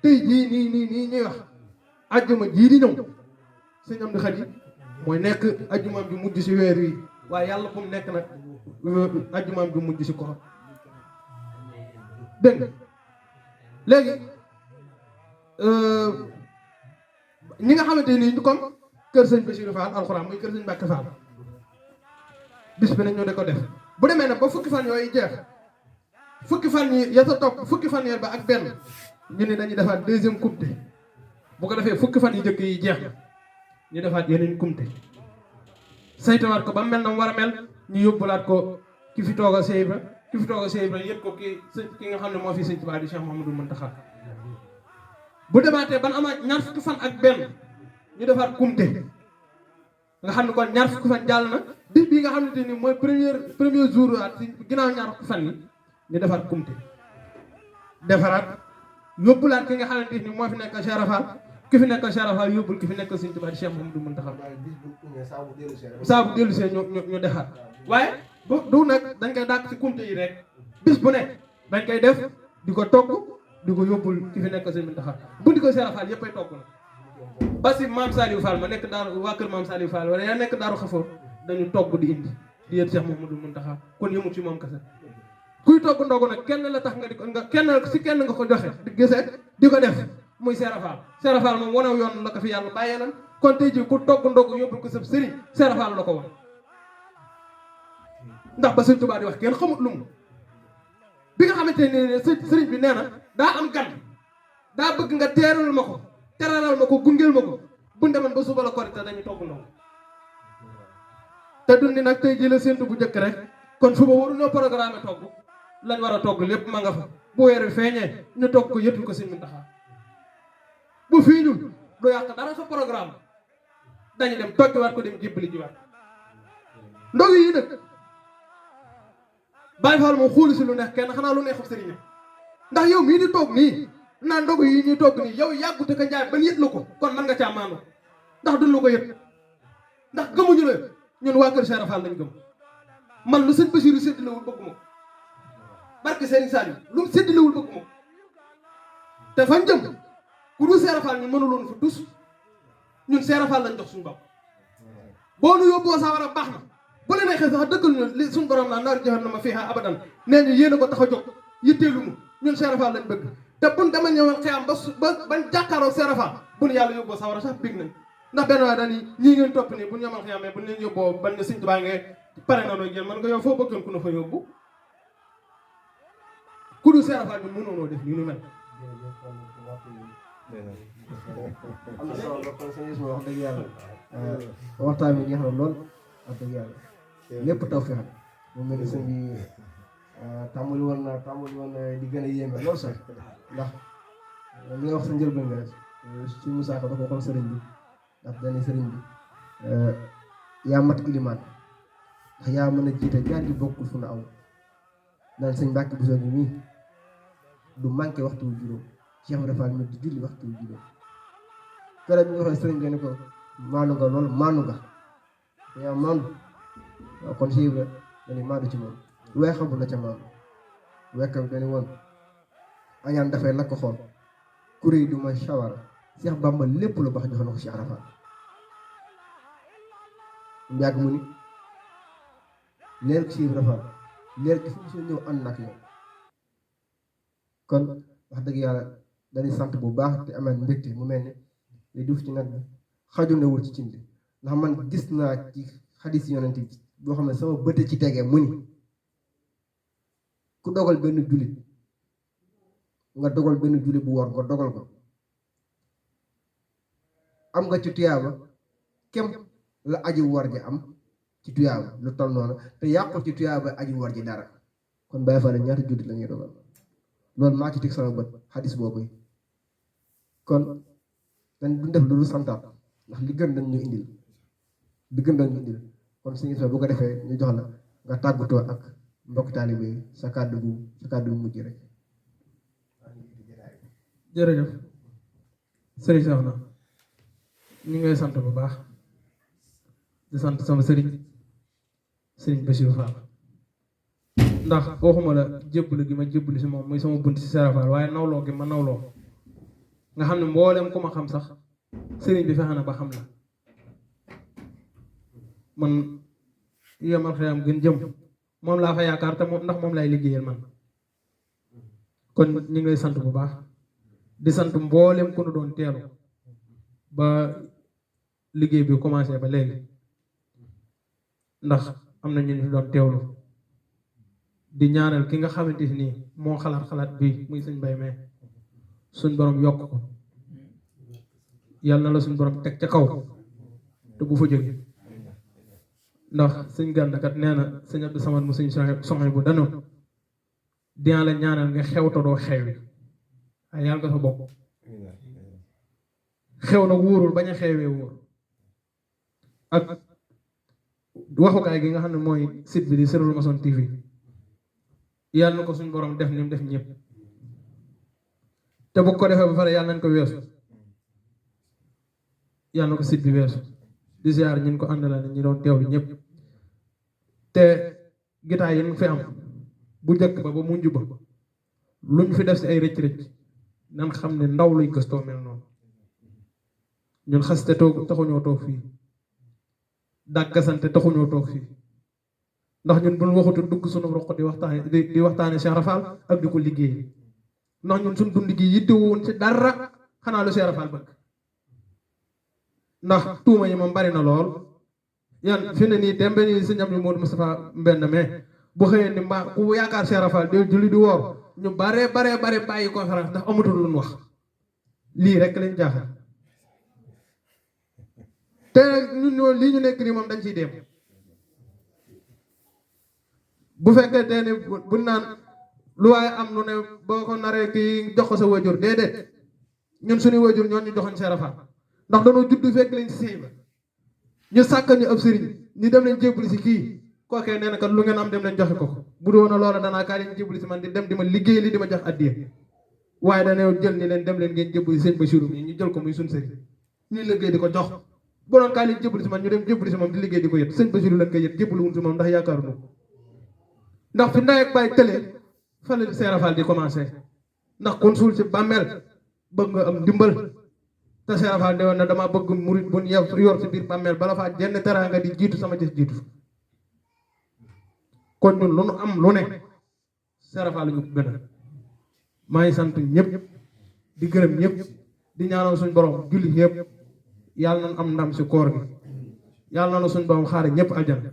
C: tey jii nii ñuy wax ajjuma jii di ñëw sëñ Amdi Xadi mooy nekk ajjumaam bi mujj si weer wi waaye yàlla bu mu nekk nag ajjumaam bi mujj si koor dégg nga léegi ñi nga xamante ni ñu comme kër sëñ Bassirou Fall alxuraan muy kër sëñ Mbàkke Fall bis bi nag ñu de ko def bu demee nag ba fukki fan yooyu jeex fukki fan yi ya sa topp fukki fan yooyu ba ak benn ñu ne dañuy defaat deuxième coupe bu ko defee fukki fan yi njëkk yi jeex ñu defaat yeneen kumte saytuwaat ko ba mel na mu war a mel ñu yóbbulaat ko ki fi toog a Sey Ibra yët ko ki nga xam ne moo fi sëñ Tuubaa di Cheikh Mouhamadou Mountakha bu demaatee ban amaat ñaar fukki fan ak benn ñu defaat kumte nga xam ne kon ñaar fukki fan jàll na bis bii nga xam ne ni mooy premier jour at si ginnaaw ñaar fukki fan yi ñu defaat kumte defaraat yóbbulaat ki nga xamante ni moo fi nekk Cheikh Rafal ki fi nekk Cheikh Rafal yóbbul ki fi nekk sëñ Tuubaa di Cheikh Mouhamadou Mountakha saa bu dellu see ñu defaat waaye du nag dañ koy dàq ci kumte yi rek bis bu ne dañ koy def di ko togg di ko yóbbul ki fi nekk sëñ Mountakha bu di ko Cheikh Rafal yëppay togg na ba si maam Saliou Fall ma nekk daaru waa kër maam Saliou Fall wala yaa nekk daaru Xafoor dañu togg di indi di yët Cheikh Mouhamadou Mountakha kon yëmut ci moom kese kuy togg ndogu nag kenn la tax nga di ko kenn nga ko joxe di gisee di ko def muy Cheikh Rafal moom wanew yoon la ko fi yàlla bàyyee lan kon tey ji ku togg ndogu yóbbul ko sab sëriñ Cheikh Rafal la ko wax ndax ba sëñ Tuubaa di wax kenn xamut lu mu bi nga xamante ne sëriñ bi nee na daa am gan daa bëgg nga teeralal ma ko teralal ma ko gungeel ma ko bu demoon ba suba la korite dañuy togg ndogu te dundi nag tey ji la séntu bu njëkk rek kon suba waruñoo programme togg lañ war a togg lépp ma nga fa bu weer wi feeñee ñu togg ko yëtul ko sëñ Mountakha bu fii ñun du yàq dara sa programme dañu dem toggiwaat ko dem jébbali jiwaat ndog yi nag Baay Faal moom xooli si lu neex kenn xanaa lu neexul sëriñ ndax yow mii di toog nii naan ndog yi ñuy togg nii yow yàggute ka njaay ban yët la ko kon man nga caa maanu ndax duñ la ko yët ndax gëmuñu la ñun waa kër Cheikh Fall lañ gëm man lu sëñ Bassirou séddalewul bëgg ma ko barke Serigne Saliou lu mu séddalewul bëgg ma ko te fañ jëm ku dul Cheikh Fall ñun mënuloon fa tus ñun Cheikh Fall lañ jox suñu bopp boo nu yóbboo sawara baax na bu la neexee sax dëggal ñu li suñu borom naa naar jahannama fiihaa abadan nee ñu yéen a ko tax a jóg yitteelu mu ñun Cheikh Fall lañ bëgg te buñ dama ñëwoon xiyam ba bañ jàkkaaroo Cheikh Fall bu nu yàlla yóbboo sawara sax bég nañ ndax benn waaye dañuy ñii ngeen topp nii bu ñu ñamal xiyam mais bu ñu leen yóbboo ban ne sëñ Tuubaa nga pare na nooy génn man nga yow foo bëggoon ku na fa yóbbu ku dul Cheikh Fall ñun mënoonoo def nii nu mel
B: am na solo lool kon sëñ Isma wax dëgg yàlla waxtaan bi neex na lool wax dëgg yàlla lépp taw fexe mu mel ni sëñ bi tàmbali woon na di gën a yéeme lool sax ndax li nga wax sa njëlbeen nga rek si Moussa Ka dafa waxoon sëriñ bi ndax dañuy sëriñ bi yaa mat ilimaan ndax yaa mën a jiite jaar ji bokkul fu na aw naan sëñ Mbàkke Buso bi mii du manqué waxtu wu juróom Cheikh Ibra Fall mi di julli waxtu wu juróom keroog bi nga waxee sëriñ bi ne ko maanu nga loolu maanu nga yaa maanu waaw kon Cheikh Ibra dañuy maanu ci moom weexamu la ca maanu wekkam dañu woon añaan dafay lakk xool kuréy du ma sawara Cheikh Bamba lépp lu baax jox na ko Cheikh Ibra Fall yàgg mu ni leer Cheikh Ibra Fall leer gi fu mu soo ñëw ànd ak yow kon wax dëgg yàlla dañuy sant bu baax te amal mbégte mu mel ni li duuf ci nag bi xajunewul ci cin bi ndax man gis naa ci xadis yonent bi boo xam ne sama bëte ci tegee mu ni ku dogal benn jullit nga dogal benn jullit bu wor nga dogal ko am nga ci tuyaaba kem la aji war ji am ci tuyaaba lu toll noonu te yàqu ci tuyaaba aji war ji dara kon bàyyi fa ne ñaata jullit la ñuy dogal loolu maa ci teg sama bët xadis boobu kon dañ duñ def loolu santaat ndax li gën dañ ñu indil li gën dañ ñu indil kon suñu soo bu ko defee ñu jox la nga tàggatoo ak mbokk taalibe yi sa kàddu bu mujj rek.
C: jërëjëf sëriñ Soxna ñu ngay sant bu baax di sant sama sëriñ Bassirou Fall ndax waxuma la jébbalu gi ma jébbalu si moom muy sama bunt si Serap Fall waaye nawloo gi ma nawloo nga xam ne mboolem ku ma xam sax sëriñ bi fexe na ba xam la man yemal xëyam gën jëm moom laa fa yaakaar te moom ndax moom lay liggéeyal man kon ñu ngi lay sant bu baax di sant mboolem ku nu doon teelu ba liggéey bi commencé ba léegi ndax am na ñu fi doon teewlu di ñaanal ki nga xamante ni moo xalaat bi muy sëñ Bay mais suñ borom yokk ko yàlla na la suñ borom teg ca kaw te bu fa jóge ndax sëñ gànnakat nee na sëñ Abdou Samad mu sëñ soxna bu danoon dinaa la ñaanal nga xew te doo xewi ay yàlla nga sa bopp xew na wóorul bañ a xewee wóor ak waxukaay gi nga xam ne mooy site bi di Sirrul Mason TV yàlla na ko suñ borom def ni mu def ñëpp te bu ko defee ba pare yàlla nañ ko weesu yàlla na ko site bi weesu di ziar ñin ko àndala ne ñi doon teewlu ñëpp te gitaay yi ñu fi am bu njëkk ba mujj ba luñ fi def si ay rëcc-rëcc nan xam ne ndaw luy gëstoo mel noonu ñun xaste toog taxuñoo toog fii dàggasante taxuñoo toog fii ndax ñun buñ waxutu dugg sunu roq di waxtaane Cheikh Ibra Fall ak di ko liggéey ndax ñun suñ dund gi yittewuwoon ci dara xanaa lu Cheikh Ibra Fall bëgg ndax tuuma yi moom bari na lool yan fi ne nii tembe nii sëñ Abdou Modou Moustapha Mbenn mais bu xëyee ni mbaa ku yaakaar Cheikh Ibra Fall di julli di woor ñu bare bàyyi conférence ndax amatul luñ wax lii rek lañ jaaxal te ñun ñoo lii ñu nekk nii moom dañ ciy dem bu fekkee te ni buñ naan lu waaye am lu ne boo ko naree kii jox ko sa wajur déedéet ñun suñu wajur ñoo ñu joxoon Cheikh Ibra Fall ndax dañoo judd fekk leen ci sëy ba ñu sàkkal ñu ab sëriñ ñu dem leen jébbali si kii kookee nee na kat lu ngeen am dem leen joxe ko bu doon loola danaa kaa leen jébbali si man di dem di ma liggéey li di ma jox addiya waaye dañoo jël ni leen dem leen ngeen jébbali sëñ Bassirou mi ñu jël ko muy suñ sëriñ ñu liggéey di ko jox bu doon kaa leen jébbali si man ñu dem jébbali si moom di liggéey di ko yët sëñ Bassirou lañ koy yët jébbali wuñ si moom ndax yaakaaru nu ndax fi ndey ak bàyyi tëlee fa la Cheikh Ibra Fall di commencé ndax kon suul si bàmmeel bëgg nga am ndimbal te Cheikh Ibra Fall ne woon na dama bëgg murit bu yor si biir bàmmeel bala faa jenn teraanga di jiitu sama jëf jiitu kon ñun lu nu am lu ne Cheikh Ibra Fall ñu ko gën a maa ngi sant ñëpp di gërëm ñëpp di ñaanal suñ borom julli yëpp yàlla nañ am ndam si koor bi yàlla na suñ borom xaare ñëpp aljana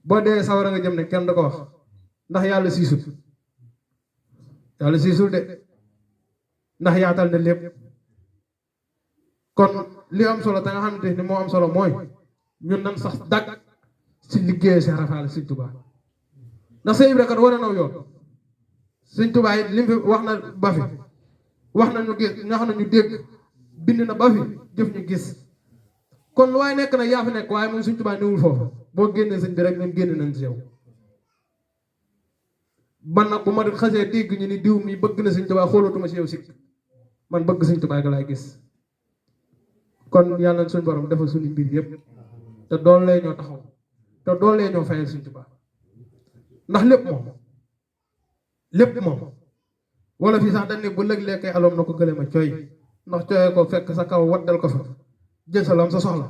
C: boo dee sawara nga jëm ne kenn da ko wax ndax yàlla siisul de ndax yaatal na lépp kon li am solo te nga xamante ni moo am solo mooy ñun nan sax dàq si liggéey Cheikh Ibra Fall Sëñ Tuubaa ndax Sëñ Ibra kat war a naw yoon Sëñ Tuubaa it li mu fi wax na ba fi wax na ñu gis ñax na ñu dégg bind na ba fi jëf ñu gis kon lu waaye nekk na yaa fi nekk waaye moom Sëñ Tuubaa niwul foofu boo génnee sëñ bi rek ñun génn nañ si yow man nag bu ma xasee dégg ñu ni diw mi bëgg na Sëñ Tuubaa xoolatuma si yow sikk man bëgg Sëñ Tuubaa ga laay gis kon yàlla na suñu borom defal suñu mbir yëpp te doon lee ñoo taxaw te doon lee ñoo fayal Sëñ Tuubaa ndax lépp moom wala fii sax dañ ne bu lëg lekkee aloom na ko gële ma cooy ndax cooyee ko fekk sa kaw waddal ko fa jël sa lam sa soxla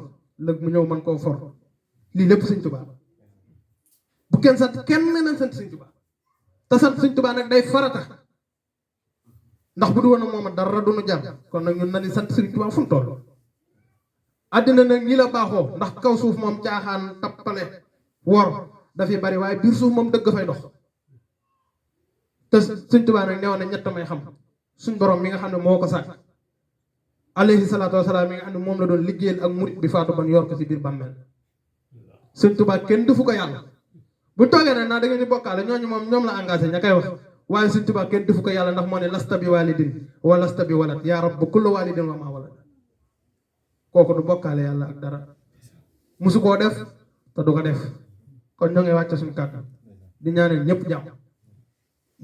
C: lëg mu ñëw man koo for lii lépp Sëñ Tuubaa bu kenn sant kenn nañ sant Sëñ Tuubaa te sant Sëñ Tuubaa nag day farata ndax bu du woon moom dara du nu jàmm kon nag ñun nañu sant Sëñ Tuubaa fu mu toll àddina nag ñi la baaxoo ndax kaw suuf moom caaxaan tappale wor dafay bari waaye biir suuf moom dëgg fay dox te Sëñ Tuubaa nag newoon na ñett may xam suñ borom mi nga xam ne moo ko sàkk alayhi salaatu wasalaam mi nga xam ne moom la doon liggéeyal ak murit bi faatu ban yor ko si biir bàmmeel Sëñ Tuubaa kenn defu ko yàlla bu toogee nag naa da ngeen di bokkaale ñooñu moom ñoom la engagé ña koy wax waaye Sëñ Tuubaa kenn defu ko yàlla ndax moo ne lasta bi walidin wa lasta bi walad yaa rabbu kullu walidin wa ma walad kooku du bokkaale yàlla ak dara musu koo def te du ko def kon ñoo ngi wàcce suñu kàddu di ñaanal ñëpp jàmm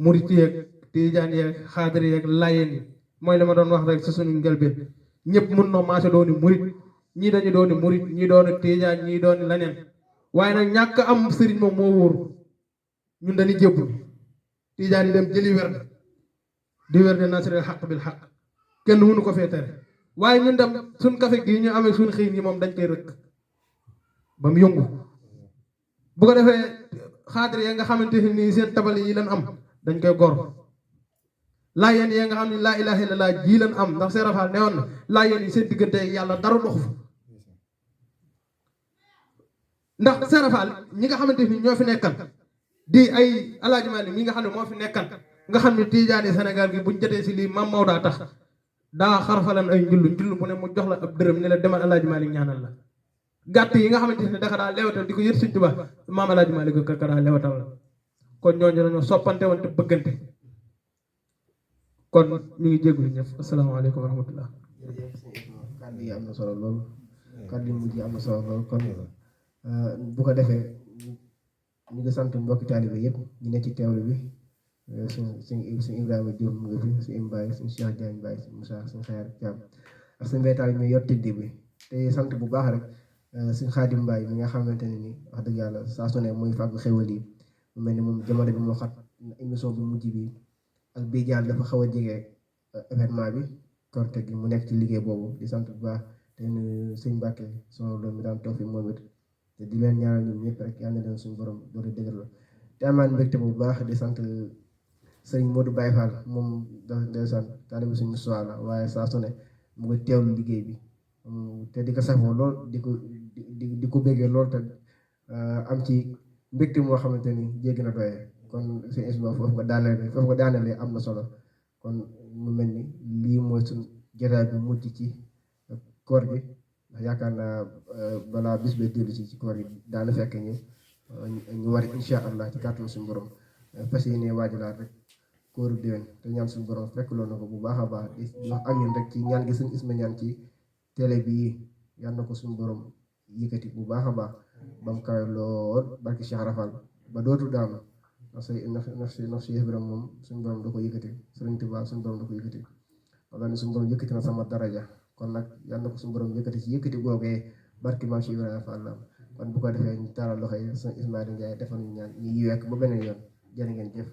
C: murit yeeg tijaan yeeg xaadir yeeg layeen yi mooy li ma doon wax rek sa suñu njëlbeen ñëpp mun noo maase dooni murit ñii dañu dooni murit ñii dooni tijaan ñii dooni leneen waaye nag ñàkk am sëriñ moom moo wóor ñun dañuy jébbul tijaan yi dem jëli werd di werd nasril xaq bil xaq kenn mënu ko fee tere waaye ñun dem suñ café gii ñu amee suñ xiin yi moom dañ koy rëkk ba mu yëngu bu ko defee xaadir ya nga xamante ni seen tabale yi lan am dañ koy gor laayeen yi nga xam ne laa ilaaha illallaah ji lan am ndax Seex Faal newoon na laayeen yi seen diggante yàlla dara doxu fa ndax Seex Faal ñi nga xamante ni ñoo fi nekkal di ay Alaaji Maalik ñi nga xam ne moo fi nekkal nga xam ne tijaani Sénégal gi buñ jotee si lii Maam Maodo daa tax daa xarfalan ay njullu bu ne mu jox la ab dërëm ne la demal Alaaji Maalik ñaanal la gàtt yi nga xamante ne dafa daa lewatal di ko yët Sëñ Tuubaa Maam Alaaji Maalik ko daa lewatal la kon ñooñu dañoo soppante woon te bëggante kon ñu ngi jégalu ñëpp asalaamaaleykum wa rahmatullah.
B: jërëjëf kàddu yi am na solo lool kàddu yi mujj yi am na solo lool kon bu ko defee ñu ngi sant mbokki taalibe yëpp ñu ne ci teewlu bi suñ Ibrahima Diop mu ngi fi suñ Mbaye suñ Cheikh Diagne Mbaye suñ Moussa suñ Xayar Thiam ak suñ mbéytaal mi yor tiddi bi te sant bu baax rek suñ Xaadim Mbaye mi nga xamante ne ni wax dëgg yàlla saa su ne muy fàggu xewal yi mu mel ni moom jamono bi moo xat émission bu mujj bi ak bii jàll dafa xaw a jege événement bi korte gi mu nekk ci liggéey boobu di sant bu baax te sëñ Mbàkke sama doom mi daan toog fi moom it te di leen ñaanal ñun ñëpp rek yal na leen suñu borom doole dëgër la te amaan mbégte bu baax di sant sëñ Modou Baye Fall moom dafa ndeysaan taalibu suñu soir la waaye saa su ne mu ngi teewlu liggéey bi te di ko safoo lool di ko béggee lool te am ci mbégte moo xamante ni jéggi na doyee kon sëñ Isma foofu nga daanelee am na solo kon mu mel ni lii mooy suñ jotaay bi mujj ci koor gi ndax yaakaar naa balaa bis bee dellu ci koor gi daana fekk ñu war insha allah ci kàttanu suñu borom fas yéene waajalaat rek kóoru déwén te ñaan suñu borom fekk loolu na ko bu baax a baax di wax ak ñun rek ci ñaan gi sëñ Isma ñaan ci télé bii yal na ko suñu borom yëkkati bu baax a baax ba mu kawe lool barki Cheikh Rafal ba dootu daanu ndax si Ibrahima moom suñu borom da ko yëkkati Sëriñ Tuubaa suñu borom da ko yëkkati wala ne suñu borom yëkkati na sama daraja kon nag yal na ko suñu borom yëkkati ci yëkkati googee barki maam si Ibrahima Fall kon bu ko defee ñu taalal loxo yi sëñ Ismaïla Ndiaye defal ñu ñaan ñu yiweek ba beneen yoon jërë ngeen jëf